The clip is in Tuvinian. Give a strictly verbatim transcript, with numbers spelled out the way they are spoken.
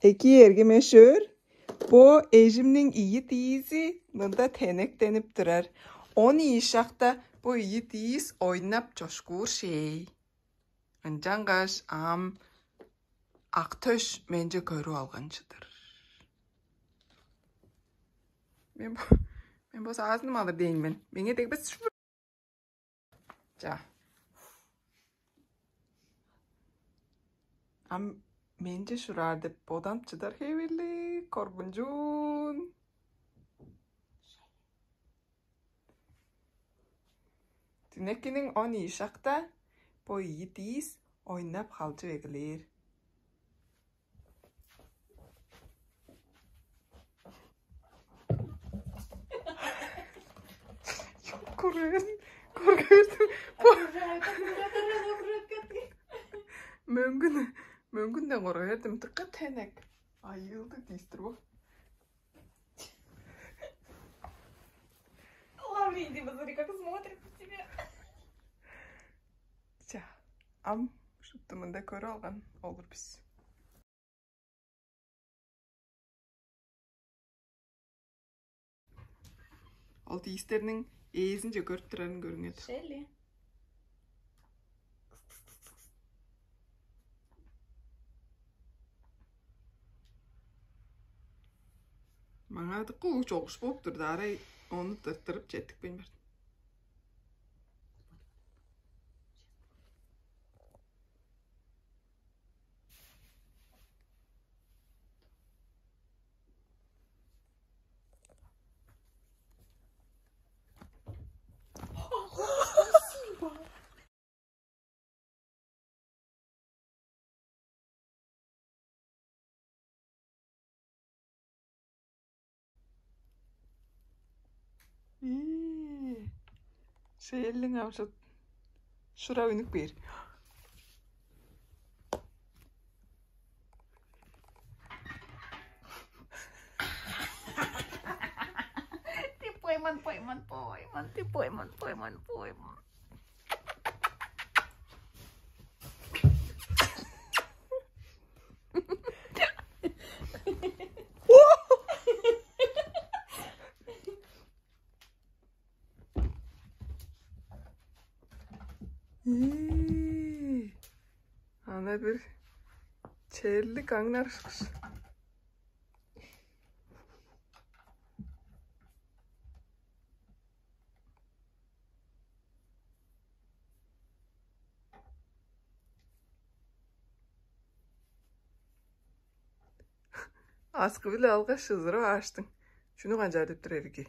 Эки эргимешөөр, бо эжимниң ийи диизи мында тенектенип турар. Он ийи шакта бо ийи диис ойнап чошкуур шей. Ынчангаш ам ак төш менче көрүп алган чыдыр. Мен бо, мен бо саазыным алыр дээн мен. Меңээ дегбес. Ча. Ам менче шураар деп бодам чыдар хевирлиг, коргунчуун. Түнекиниң он ийи шакта бо ийи диис ойнап халчып эгелээр. Көрген, көрген. Мөңгүн, мөңгүнден коргуп бердим. Дыкка тенек. Айыылды диистир бу. Лаврентий, посмотри, как смотрит на тебя. Ча, ам шупту мында көрүп алган олур бис. Ол диистерниң ээзинче көрүп турарын көрүңер. Шели. Маңаа дыка улуг чогуш болуп турду, арай ону тырттырып четтикпейн бардым. Ии, шээлиң ам шут шура үнүп бээр. Ты пойман, пойман, пойман, ты пойман, пойман, пойман. Ии, ана бир черлик аңнар ышкаш. Аскы-биле алгаш, ызырып ааштың. Чүнү канчаар деп тур эрги?